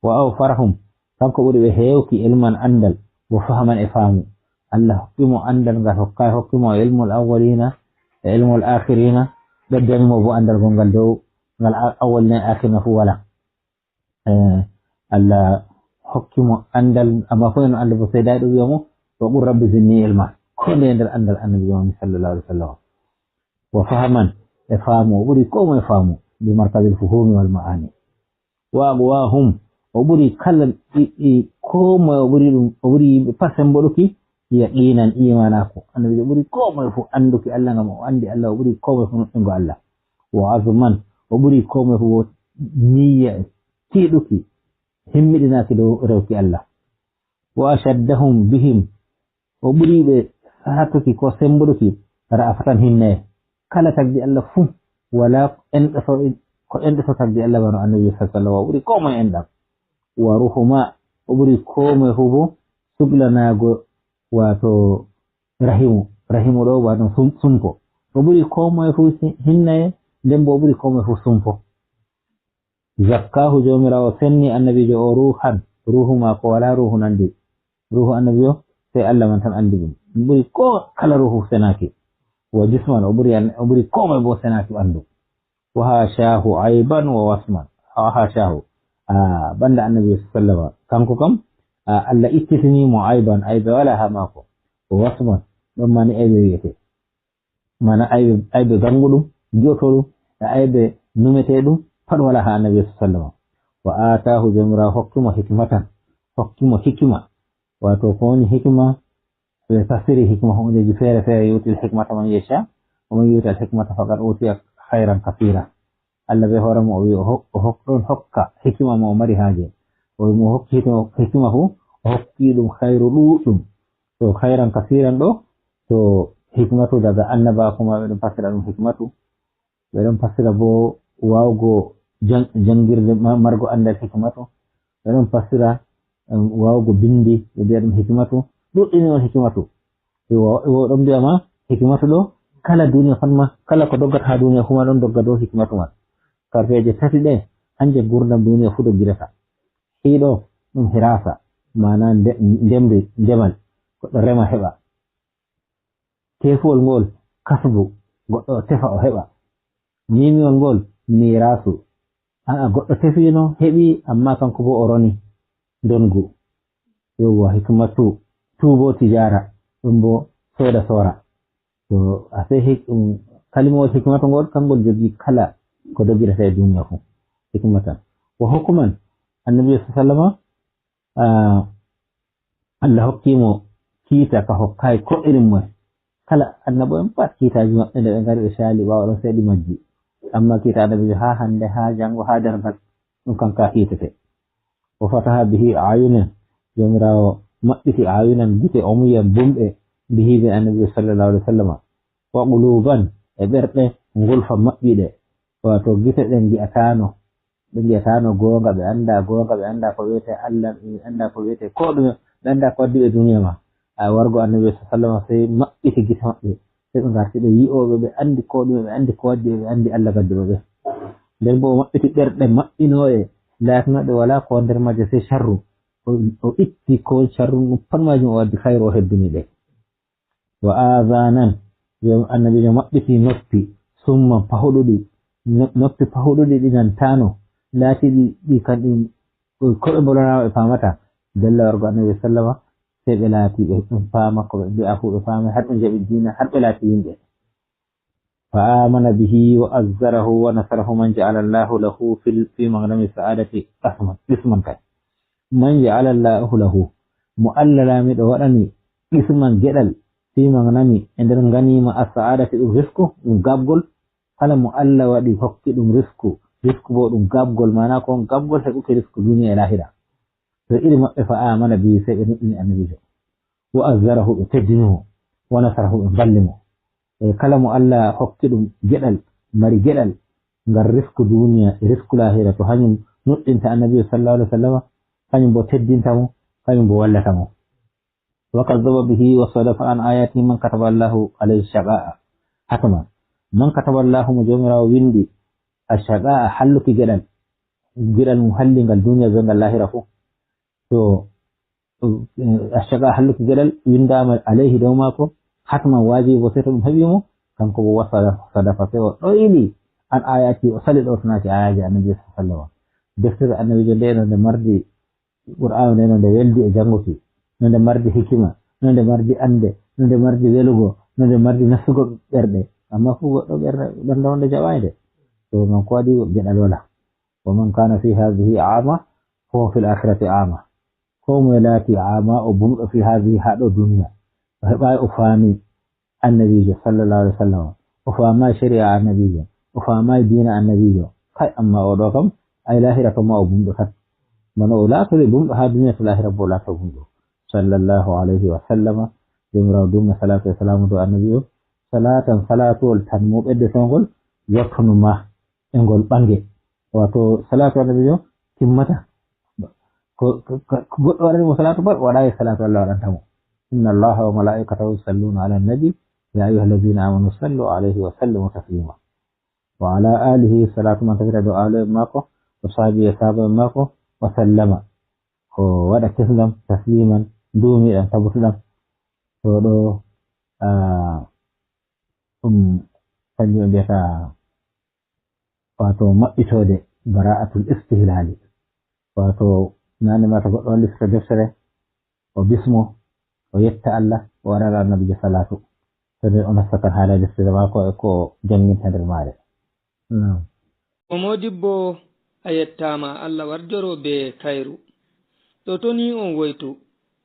Wa awfarahum, kanko ɓuri ɓe heewki ilman anndal, wa fahman e faamu. Allah hokki mo anndal ngal hokkaay, hokki mo ilmul awwalina e ilmul akhirina, ɓeddani mo bo anndal gongal dow ngal a-, awwalina e akhirina fuu walaa. Eh, Allah hokki mo anndal, ammaa ko en anndal bo sey daaɗo wi'a mo, wa qul rabbi zidni ilma. Ko nde nder anndal Annabi Muhammad sallallahu alaihi wasallam. Wa fahaman, e faamu, o ɓuri koo moye faamu, bi markazil fuhumi wal ma'ani. Wa aqwahum, o ɓuri kala ɗi, ɗi, koo moye o ɓuri ɗum, o ɓuri yimɓe pat semboɗuki, yaqinan imanako. Annabiijo ɓuri koo moye fuu annduki Allah, ngam o anndi Allah, o ɓuri koo moye fuu nuɗɗingo Allah. Wa azman, o ɓuri koo moye fuu niyya tiiɗuki, himmiɗinaaki dow rewki Allah. Wa ashaddahum bihim, o ɓuri ɓe saatuki ko semboɗuki ra'afatan hinnaye. Kala tagdi Allah fuu, walaa enɗoto, ko enɗoto tagdi Allah bano Annabi sallallahu alaihi wasallam, o ɓuri koo moye enɗam. Wa ruhuma, o ɓuri koo moye fuu bo suglanaago, waato rahimu, rahimu ɗo waato sum-, sumpo. O ɓuri koo moye fuu si-, hinnaye, nden bo o ɓuri koo moye fuu sumpo. Zakkahu, Jawmiraawo senni Annabiijo o ruhan, ruhu maako walaa ruhu nandi. Ruhu Annabiijo, sey Allah man tan anndi ɗum. Ɗum ɓuri koo kala ruhu senaaki. Wa jisman, o ɓuri an-, o ɓuri koo moye bo senaaki ɓandu. Wa hashahu aiban wa wasman. Wa hashahu. Ah, banda Annabi sallama. Kanko kam, ah, Allah ittitini mo aiban, aibe walaa haa maako. Wa wasman, ɗon mani aibe wi'ete. Maana aibe, aibe ganguɗum, gi'otoɗum, e aibe numeteɗum, pat walaa haa Annabi sallama. Wa atahu, Jawmiraawo hokki mo hikmatan, hokki mo hikima. Waato ko woni hikima? Ɓe tafsiri hikma hundeeji feere feere, yu'til hikmata man yasha, wa man yu'tal hikmata faqad utiya khairan kathira. Allah be hoore mum o wi o hok-, o hok-, ɗon hokka hikima mo o mari haaje. O wi mo hokki hikima, hikima fu, o hokki ɗum khairu ɗuɗɗum. To khairan kasiran ɗo, to hikmatu daga annabaaku ma, ɓe ɗon fassira ɗum hikmatu. Ɓe ɗon fassira bo waawugo jan-, jangirde ma-, margo andal hikmatu. Ɓe ɗon fassira, em, waawugo bindi, ɓe mbi'a ɗum hikmatu. Ɗuɗɗini on hikmatu. E wo-, e wo ɗon mbi'a ma, Hikmatu ɗo, kala duniya fanma, kala ko doggata haa duniya fuu ma ɗon dogga dow hikmatu man. Karfeeje tati ɗe, hannje nguurndam duniya fuu doggirata. Ɗiɗo, ɗum hiraasa, maana nde-, ndemri, ndemal, goɗɗo rema heɓa. Teefuwol ngol, kasbu, goɗɗo tefa o heɓa. Miimiwol ngol, miiraasu. A'a, goɗɗo tefino, heɓi, amma kanko boo o roni ndongu. Yowwa, hikmatu, tuubo tijaara, ɗum boo sooda soora. To a sey hik-, um, kalimawol hikmatu ngol, kangol jogii kala ko dogirata e duniya fuu. Hikmatan. Wa hukuman, Annabi sallallahu alaihi wasallam, ah, Allah hokki mo kiita ka hokkaay ko irin moy. Kala annabo'en pat kiitaaji maɓɓe nde ɓe ngari ɓe caali ɓaawo ɗon sey ɗi majji. Amma kiita Annabiijo haa hannde, haa janngo, haa darngal, ɗum kanka kiitete. Wa fataha bihi ayunan, Joomiraawo maɓɓiti ayunan gite, umuyan bumɗe, bihi be Annabiijo sallallahu alaihi wasallam. Wa quluban, e ɓerɗe ngulfa maɓɓiɗe, waato gite ɗen ngi'ataano, ɓe ngi'ataano goonga, ɓe anndaa goonga, ɓe anndaa ko wiyetee Allah, ɓe anndaa ko wiyetee koo ɗume, ɓe anndaa ko waddi ɓe duniya ma. A wargo Annabi sallallahu alaihi wasallam sey maɓɓiti gite maɓɓe, sey ɓe ngarti ɓe yi'ooɓe, ɓe anndi koo ɗume, ɓe anndi ko waddi ɓe, ɓe anndi Allah gadduɗo ɓe. Nden boo o maɓɓiti ɓerɗe maɓɓinooɗe, laatinooɗe walaa ko nder maaje sey sharru. O, o itti ko sharru ɗum pat maajum, o waddi khayru, o hebbini ɗe. Wa azanan, yo Annabiijo maɓɓiti noppi, summa pahuɗuɗi, no-, noppi pahuɗuɗi ɗi nantaano, laatiɗi ɗi kanɗi ko ɓe mbolanaama ɓe paamata. Dalla wargo Annabi sallama, sey ɓe laati ɓe ɗum paama, ko ɓe mbi'a fuu ɓe paami, har ɓe njaɓi diina, har ɓe laati yimɓe. Fa amana bihi wa azzarahu wa nasarahu man ja'ala Allahu lahu fil, fi maghnami sa'adati qisman, qisman kay. Man ja'ala Allahu lahu, mo Allah laamiiɗo waɗani qisman geɗal, fi maghnami, e nder ganima, as-sa'adati, ɗum risku, ɗum gaɓgol. Kala mo Allah waɗi hokki ɗum risku, risku bo ɗum gaɓgol, maana ko on gaɓgol heɓuki risku duniya e lahira. To iri maɓɓe fa amana bihi, sey ɓe nuɗɗini Annabiijo. Wa azzarahu, ɓe teddini mo, wa nasarahu, ɓe mballi mo. E kala mo Allah hokki ɗum geɗal, mari geɗal ngal risku duniya e risku lahira, to hanyum nuɗɗinta Annabiijo sallallahu alaihi wasallam, hanyum bo teddinta mo, hanyum bo wallata mo. Wa kazzaba bihi wa sadafa an ayatihi man kataba Allahu alayhi shaqa'a. Hatama. Man kataba Allahu, mo Joomiraawo windi, ash-shaqa'a, halluki geɗal. Geɗal mum halli ngal duniya be ngal lahira fuu. To, eh, ash-shaqa'a, halluki geɗal, windaama alayhi, dow maako, hatman, waajibi bo, sey to ɗum heɓi mo, kanko bo wa sada-, sadafa, sey o ɗoyli an ayatihi, o sali ɗowtanaaki ayaaji Annabi sallallahu alaihi wasallam. Deftere Annabiijo nde no nde mardi Qur'aanu nde no nde weldi e jannguki, no nde mardi hikima, no nde mardi annde, no nde mardi welugo, no nde mardi nastugol ɓerɗe. Amma fuu goɗɗo ɓernde, ɓernde wonde jaɓaay nde. To non ko waɗi geɗal wala. Wa man kana fi hadhihi a'ma, fa huwa fil akhirati a'ma. Ko moye laati a'ma, o bumɗo, fi hadhihi, haa ɗo duniya. O heɓaay o faami Annabiijo sallallahu alaihi wasallam, o faamaay shari'a Annabiijo, o faamaay diina Annabiijo, kay, amma o ɗo kam, ay, lahira kam ma o bumɗo tan. Bana o laatori bumɗo haa duniya, to lahira bo o laato bumɗo. Sallallahu alaihi wasallama, Joomiraawo duumna salaatu e salaamu dow Annabiijo, salatan, salaatuwol tan mo ɓeddotongol, yaktunu ma, e ngol ɓange. Wato salaatu Annabiijo timmata. Ko, ko, ko, ko goɗɗo waɗani mo salaatu, ba, waɗaay salaatu, Allah waɗanta mo. Inna Allaha wa malaikatahu yusalluna ala nabi, ya ayyuhallazina amanu sallu alayhi wa sallimu taslima. Wa ala alihi, salaatu man tabbita dow aalo'en maako, wa sahbihi, e sahaaba'en maako, wa sallama. O waɗa kisndam, tasliman, duumiɗam, tabbutuɗam. To ɗo, ah, ɗum kanjum ɓe mbiyata, wato, maɓɓitoode bara'atul istihlali. Wato, nane ma to goɗɗo wallitoto deftere, o bismo, o yetta Allah, o waɗana Annabiijo salaatu. To nde o nasta kan haala deftere maako e ko o jannginta nder maare. Naam. O moodibbo, a yettaama, Allah warjoro be kayru. To toni on woytu.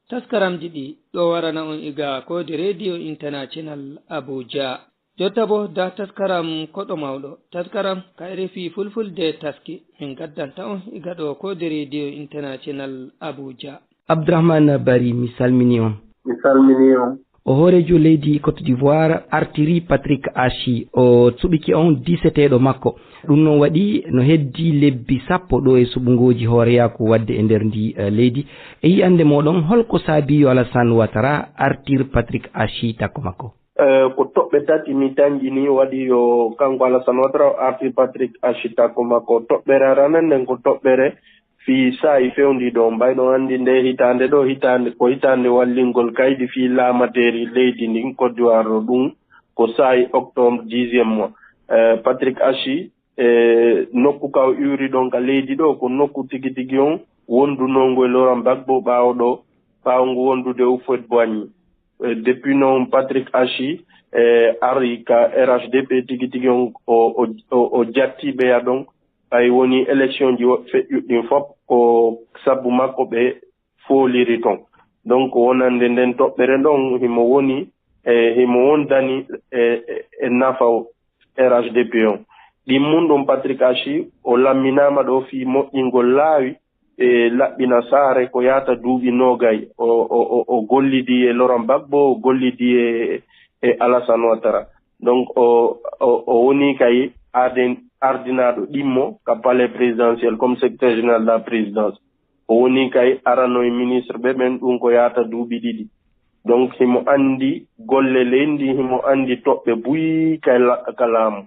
Taskaramji ɗi ɗo warana on iga Koode Radio International Abuja. Jotta bo da taskaram koɗo mawɗo. Taskaram ka R F I Fulfulde taski. Min gaddanta on iga ɗo Koode Radio International Abuja. Abdourahmane Bari, mi salmini on. Mi salmini on. O hooreejo leydi Côte d'Ivoire artiri Patrick Achi, o suɓike on diiseteeɗo makko. Ɗum noon waɗi no heddi lebbi sappo ɗo e suɓngooji hooreyaaku waɗde e nder ndi, eh, leydi. E yi'annde mooɗon, holko saabi yo Alassane Ouattara artir Patrick Achi takko makko? Ko toɓɓe tati mi tanƴini waɗi yo kanko Alassane Ouattara o artir Patrick Ashi takko makko. Toɓɓere arane nden ko toɓɓere fii saa'i fewndiiɗo on. Mbayi ɗon anndi nde hitaande ɗo, hitaande, ko hitaande wallingol kaydi fii laamateeri leydi ndin Côte d'Ivoire ɗo, ɗum ko saa'i octobre dixième mois. Patrick Ashi e nokku ka o iwri ɗon ka leydi ɗo, ko nokku tigi tigi on wondunongu e Laurent Gbagbo ɓaawo ɗo, ɓaawo ngu wondude Houphouët-Boigny. Depuis non Patrick Ashi e ari ka R H D P tigi tigi on, o, o, o, o jatti ɓeya ɗon. Ɓay woni élection ji woɓɓe feƴƴuɗi ɗin fop ko sabu makko ɓe fooliri ton. Donc wonande nden toɓɓere ɗon himo woni e himo wondani e, e, e nafa R H D P on. Ɗimmun ɗum Patrick Ashi o lamminaama ɗo fii moƴƴingol laawi e laɓɓina saare ko yaata duuɓi noogay. O, o, o, o gollidi e Laurent Gbagbo, o gollidi e, e Alassane Ouattara. Donc o, o, o woni kay arden, ardinaaɗo ɗimmo ka palais présidentiel comme secrétaire général de la présidence. O woni kay arano e ministre ɓe ɓen ɗum ko yaata duuɓi ɗiɗi. Donc himo anndi golle leydi, himo anndi toɓɓe buy kay la, ka laamu.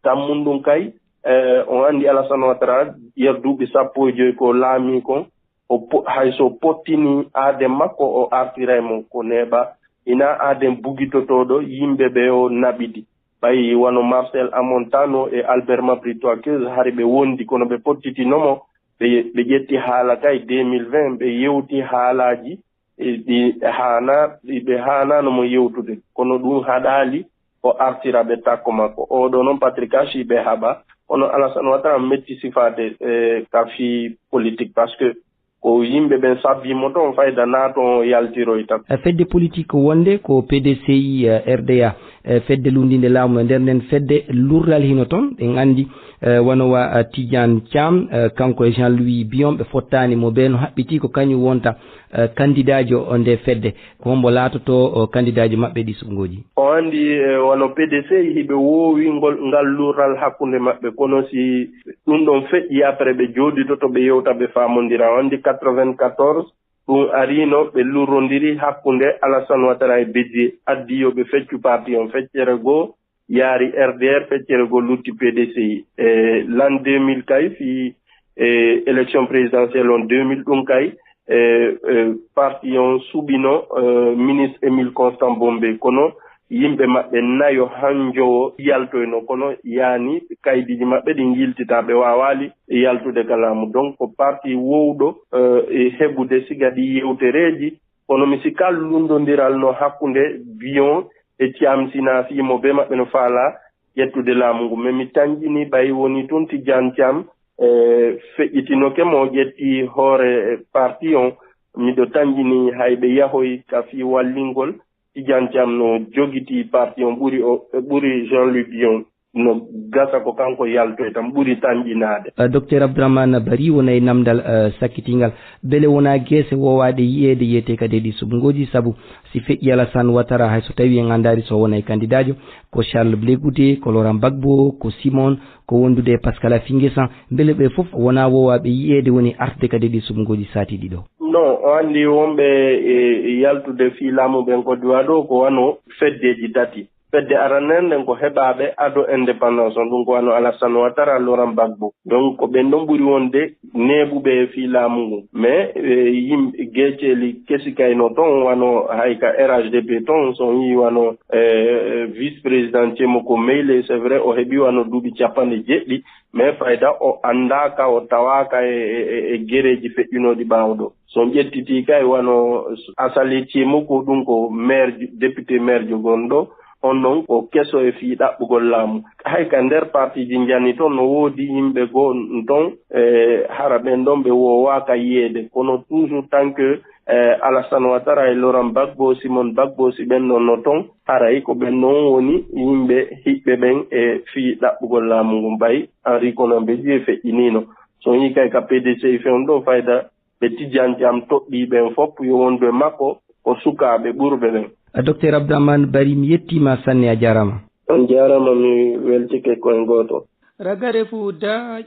Tammun ɗum kay e, on anndi Alassane Ouattara yer duuɓi sappo e joy ko laami kon, o po, hay so pottini aaden makko o artiray mo ko neeɓa. Ina aaden bugitotooɗo yimɓe ɓe o naɓidi. Ɓay wano Marcel Amontano e Albert Mabry Toikeuse hari ɓe wondi kono ɓe pottitino mo, ɓe, ɓe ƴetti haala kay deux mille vingt ɓe yewti haalaaji e ɗi haana, ɗi ɓe haanaano mo yewtude, kono ɗum haɗaali o artira ɓe takko makko. Oɗo noon Patrick Ashi ɓe haɓa, kono Alassane Ouattara metti sifaade e ka fii politique, parce que ko yimɓe ɓen sabbi mo toon fayda naa toon o yaltiroy tan. E fedde politique wonde ko P D C I, e, R D A, e, fedde lunndinde laamu e nder nden fedde lurral hino toon, en anndi, e, wano wa, e, Tidiane Thiam, e, kanko e Jean-Louis Bion ɓe fottaani mo bee no haɓɓiti ko kañum wonta, e, kandidaajo o nde fedde. Ko hombo laatoto o kandidaajo maɓɓe ɗi suɓngooji? O anndi, e, wano P D C I hiɓe woowi ngol, ngal lurral hakkunde maɓɓe, kono si ɗum ɗon feƴƴi après ɓe jooɗitoto ɓe yewta ɓe faamondira. O anndi quatre-vingt-quatorze ɗum ariino ɓe lurrondiri hakkunde Alassane Ouattara e Bédié, addi yo ɓe feccu parti on feccere goo, yaari R D R feccere goo lutti P D C I. E l'an deux mille kay fii e élection présidentielle on deux mille ɗum kay e, e parti on suɓino e, ministre Émile Constant Bombé, kono yimɓe maɓɓe nayo hanjowo yaltoyno, kono yaani kaydiiji maɓɓe ɗin yiltitaa, ɓe waawaali yaltude ka laamu. Donc ko parti wowɗo e, e heɓude siga ɗi yewtereeji. Kono mi sikka lunndondiral no hakkunde Bion e Thiam Sina fii mo bee maɓɓe no faalaa ƴettude laamu ngu. Mais mi tanƴini ɓay woni tun Tidiane Thiam e, feƴƴitinoke mo ƴetti hoore parti on. Miɗo tanƴini hay ɓe yahoy ka fii wallingol Tidiane Thiam no jogiti parti on ɓuri o, ɓuri Jean-Louis Bion. No gasa ko kanko yaltoy tan ɓuri tanƴinaade. Eh, Docteur Abdourahmane Bari wona e namdal, eh, sakkitingal. Bele wona geese wowaaɗe yi'eede yiyetee kadi e ɗi suɓngooji, sabu si feƴƴi Alassane Ouattara, hay so tawi en anndaali so wona e kandidaajo, ko Charles Blé Goudé, ko Laurent Gbagbo, ko Simon, ko wondude e Pascal Affi N'Guessan, bele ɓe fof wona wowaaɓe yi'eede woni artude kadi e ɗi suɓngooji saatiiɗi ɗo? Non, o anndi wonɓe e, e yaltude fii laamu ɓen Côte d'Ivoire ɗo ko wano feddeeji tati. Fedde arannde nden ko heɓaaɓe ado indépendance on, ɗum ko wano Alassane Ouattara, Laurent Gbagbo. Donc ko ɓen ɗon ɓuri wonde neeɓuɓe e fii laamu ngun. Mais, eh, yimɓe geeceeli kesi kayno ton, wano hay ka R H D P ton, so on yii wano, eh, vice président Tchemoko Meïlé, c'est vrai, o heɓi wano duuɓi capanɗe jeɗɗi, mais fayda o anndaaka, o tawaaka e, e, e, e gereeji feƴƴunooɗi ɓaawo ɗo. So on ƴettitii kay wano Asali Tchemoko, ɗum ko maire, député maire jogonɗo, on ɗon ko keso e fii ɗaɓɓugol laamu. Hay ka nder partiiji njani ton no woodi yimɓe goo ton, e hara ɓen ɗon ɓe woowaaka yiyeede. Kono toujours tant que, e, Alassane Ouattara e Laurent Gbagbo, Simon Gbagbo, si ɓen ɗon no ton, haray ko ɓen ɗon woni yimɓe hiɓɓe ɓen e fii ɗaɓɓugol laamu ngun. Ɓay Henri Konan Bédié feƴƴiniino. So on yii kay ka P D C I fewndo fayda ɓe Tidiane Thiam toɗɗii ɓen fof yo wondu e makko ko sukaaɓe ɓurɓe ɓen. A Docteur Abdourahmane Bari, mi yettiima sanne, a jaaraama. On jaaraama, mi weltike koye gooto. Ragare fuu da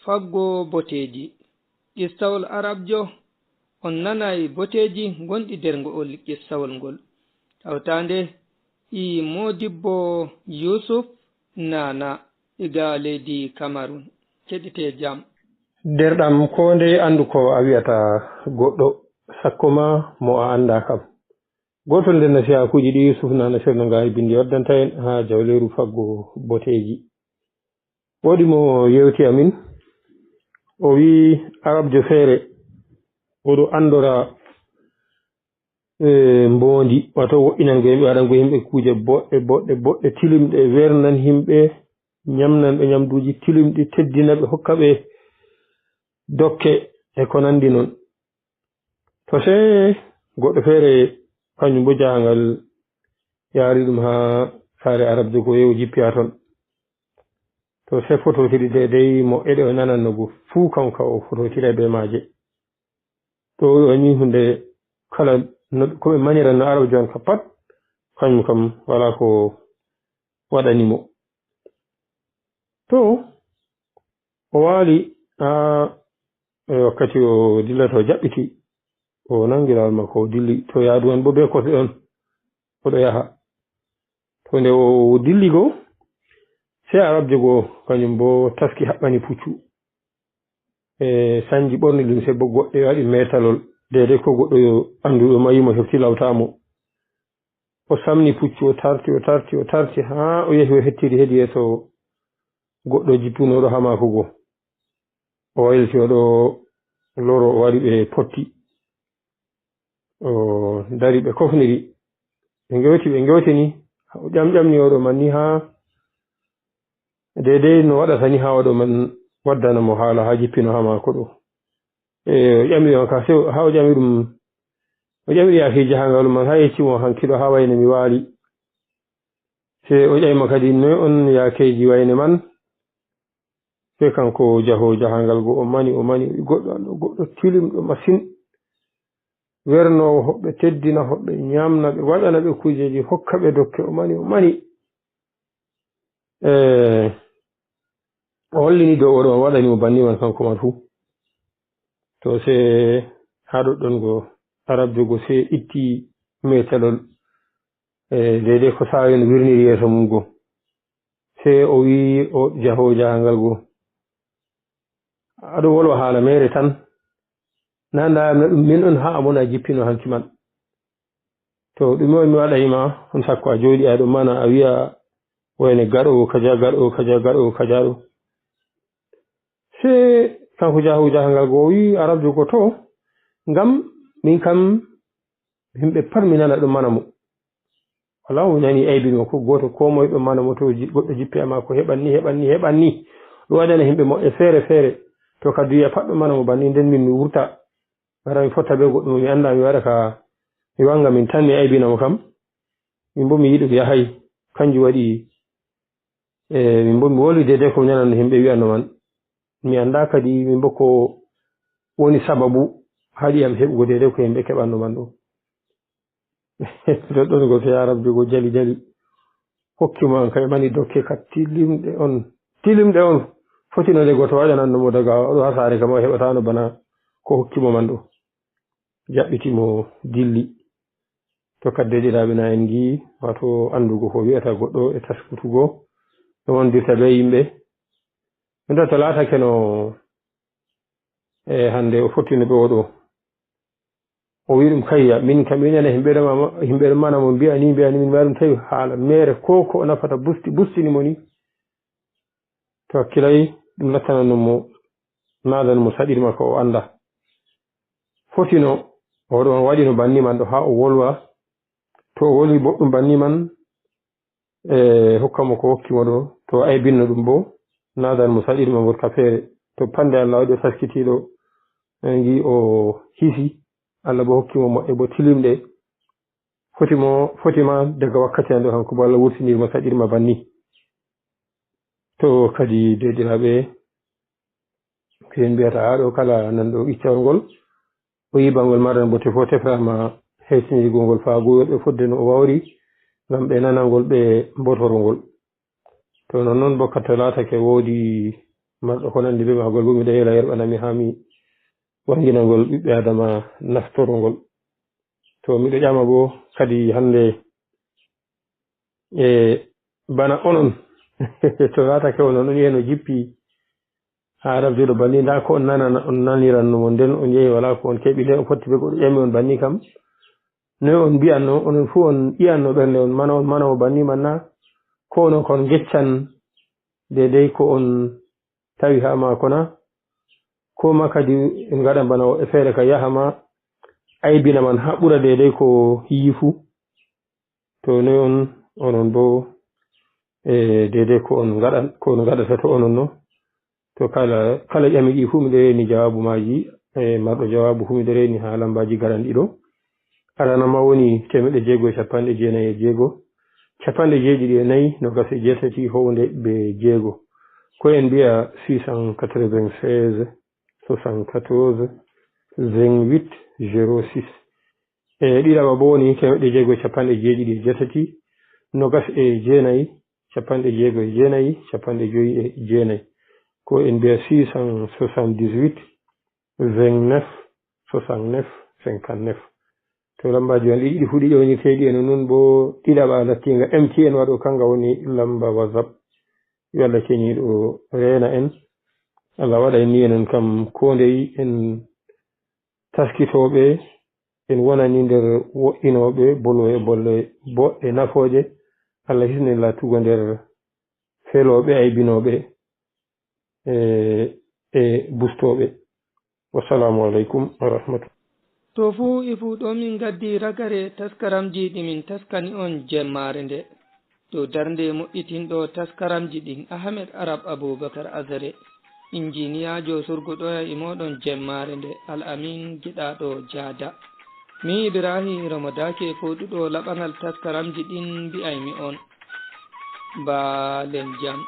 faggo boteeji. Qissawol Arabjo, on nanay boteeji gonɗi nder ngo'ol qissawol ngol. Tawtaande e moodibbo Yuusuf Naana, iga leydi Kamarun. Keɗite jam. Derɗam, ko nde anndu ko a wiyata goɗɗo, sakko ma mo a anndaa kam. Gootol nder nasihaakuuji ɗi Yuusuf Naana Ceerno Ngaari binndi waddanta en haa jawleeru faggo boteeji. Woodi mo yewti amin, o wiyi Arabjo feere, oɗo anndora, e, mboondi, wato woɗɗinango yimɓe, waɗango yimɓe kuuje boɗɗe, boɗɗe, boɗɗe, tilimɗe, wernan yimɓe, ñamnan ɓe ñamduuji tilimɗi, teddina ɓe, hokka ɓe dokke e ko nanndi noon. To see goɗɗo feere, kañum bo jahangal yaari ɗum haa saare Arabjo goo, yeewu jippiya toon. To see fototiri deydey mo eɗe o nananno goo fuu, kam ka o fototira bee maaje. To o ni huunde kala no, ko ɓe manira no Arabjo on ka pat, kañum kam walaa ko waɗani mo. To o waali haa, e, wakkati o dillata, o jaɓɓiti, o nangi laawol makko, o dilli. To yaadu on bo bee kosɗe on, oɗo yaha. To nde o dilli goo, sey Arabjo goo, kañum bo taski haɓɓani puccu. E, sanji ɓorni limse bo goɗɗe, waɗi meetalol. Deydey ko goɗɗo yo annduɗo mayi mo, hefti lawtaa mo. O samni puccu, o tarti, o tarti, o tarti, haa o yehi o hettiri hedi yeeso goɗɗo jippunooɗo haa maako goo. O wayliti, oɗo loro, o waɗi ɓe potti. O dari, ɓe kofniri. Ɓe ngewti, ɓe ngewtini. O ƴamƴamni oɗo man ni haa deydey no waɗata ni haa oɗo man waddana mo haala haa jippino haa maako ɗo. E, o ƴami on ka, sey o, haa o ƴami ɗum, o ƴami yaake jahangal man, haa yecci mo, hanki ɗo haa wayne mi waali. Sey o ƴami mo kadi, noy on yaakeeji wayne man? Sey kanko jahoowo jahangal goo, o mani, o mani, o wi'i, goɗɗo an ɗo, goɗɗo tilimɗo masin. Wernoowo hoɓɓe, teddina hoɓɓe, ñaamna ɓe, waɗana ɓe kuujeeji, hokka ɓe dokke, o mani, o mani. E, o hollini dow oɗo on waɗani mo banni man kanko man fuu. To sey haa ɗoɗɗon goo, Arabjo goo sey itti meetalol, e, deydey ko saawi no wirniri yeeso mum goo. Sey o wi'i o jahoowo jahangal goo, aɗo wolwa haala meere tan. Na ndaa mi ɗum min on haa amon a jippino hanki man. To ɗume on mi waɗani ma, on sakko a jooɗi a ɗo mana a wi'a wayne gaɗoowo kaja, gaɗoowo kaja, gaɗoowo kaja ɗo. Sey kanko jahoowo jahangal goo o wi'i Arabjo goo, to, ngam min kam yimɓe pat mi nana ɗum mana mo. Walaa mo nani aybi mo, ko gooto, koo moye ɗo mana mo, to ji-, goɗɗo jippi e maako, heɓan ni, heɓan ni, heɓan ni. Ɗum waɗana yimɓe moƴƴe feere feere. To kadi wi'a pat ɗo mana mo banni, nden min mi wurta. Wara mi fotta bee goɗɗum, mi anndaa, mi waɗa ka, mi wanga min tan, mi aybina mo kam. Min boo mi yiɗi mi yahay. Kanjum waɗi, e, min boo mi woli deydey ko mi nananno yimɓe wi'anno man. Mi anndaa kadi min boo ko woni sababu haɗi am heɓugo deydey ko yimɓe keɓanno man ɗo. Ɗoɗɗon goo sey Arabjo goo jali jali. Hokki mo an kay mani dokke ka tilimɗe on. Tilimɗe on. Foti no nde gooto waɗananno mo daga o ɗo haa saare kam o heɓataano bana ko hokki mo man ɗo. Jaɓɓiti mo dilli. To kadi deeɗiraaɓe na en ngi'i, waato anndugo ko wi'ata goɗɗo e taskutugo. No wondirta bee yimɓe. Min to laatake no, e, hannde o fottino ɓe oɗo. O wi'i ɗum, kayya, min kam mi nana yimɓe ɗo ma-, yimɓe ɗo mana mo mbi'a ni, mbi'a ni, min mbaɗa ɗum tawi haala meere ko, ko o nafata busti, bustini mo ni. To hakkilay ɗum lattanan mo, naadan mo saɗirma ko o anndaa. Fotino, oɗo on waɗino banni man ɗo haa o wolwa. To o wolwi boɗɗum banni man, e hokka mo ko hokki mo ɗo, to o aybinno ɗum boo, naadan mo saɗirma ngol ka feere. To pande Allah waɗi o taskitiiɗo, e ngi o hisi, Allah boo hokki mo moƴƴe boo tilimɗe. Foti mo, foti ma daga wakkati an ɗo, kanko boo Allah wurtinir mo saɗirma banni. To kadi deeɗiraaɓe, ko en mbiyata haa ɗo, kala nanɗo iccawol ngol, o yi'i bangol marɗan bote fof tefraama heytinirgol ngol faa goo woɓɓe fodde no o wawri, ngam ɓe nana ngol, ɓe mbootoro ngol. To non non, boo kadi to laatake woodi marɗo ko nanndi bee maagol, boo miɗo yeela yerɓana mi haa mi wangina ngol ɓiɓɓe Aadama naftoro ngol. To miɗo ƴama boo kadi hannde, E bana onon, to laatake onon, on yi'ay no jippi haa arabduɗo banni, ndaa ko on nanana, on naniranno mo, nden on yi'ay walaa ko on keɓi, nden o fotti be goɗɗo ƴami on banni kam. Noy on mbi'anno, onon fuu on yi'anno ɓernde on mana, on mana o banni man na? Ko onon kon ngeccan deydey ko on tawi haa maako na? Ko ma kadi ngaɗan bana woɓɓe feere ka yaha ma aybina man haa ɓura deydey ko yi'i fuu? To noy on, onon boo, e deydey ko on ngaɗan, ko on ngaɗata to onon no? To kala, kala ƴami ɗi fuu miɗo reni jawaabu maaji, e marɗo jawaabu fuu miɗo reni haa lambaaji garanɗi ɗo. Arana ma woni teemeɗɗe jeego e capanɗe jeenayi e jeego, capanɗe jeeɗiɗi e nayi, noogas e jeetati, hownde be jeego. Ko en mbi'a six cent quatre-vingt-seize, soixante-quatorze, vingt-huit, zéro six. E ɗiɗaɓa boo woni teemeɗɗe jeego e capanɗe jeeɗiɗi e jeetati, noogas e jeenayi, capanɗe jeego e jeenayi, capanɗe jowi e jeenayi. Ko en mbi'a six cent soixante-dix-huit, vingt-neuf, soixante-neuf, cinquante-neuf. To lambaaji on ɗi ɗiɗi fuu ɗi ƴeewnirteeɗi en non boo, ɗiɗaɓa lattiinga M T N waɗo, kanga woni lamba WhatsApp. Yo Allah ceniiɗo reena en. Allah waɗa en ni enen kam koo ndey en taskitooɓe, en wonani nder wo'inooɓe, bolooɓe bolle boɗɗe nafooje. Allah hisnen laatugo nder felooɓe, aybinooɓe, e, e bustooɓe. Wassalaamu aleykum wa rahmatullaah. To fuu e fuu ɗo min ngaddi ragare taskaramji ɗi min taskani on jemmaare nde. Dow darnde moƴƴitinɗo taskaramji ɗin, Ahmed Arab Abubakar Azare. Injiniyaajo surguɗo e mooɗon jemmaare nde, Al Amin giɗaaɗo Jaada. Mi Ibrahim Ramadake fooɗuɗo laɓangal taskaramji ɗin mbi'aymi on, mbaalen jam.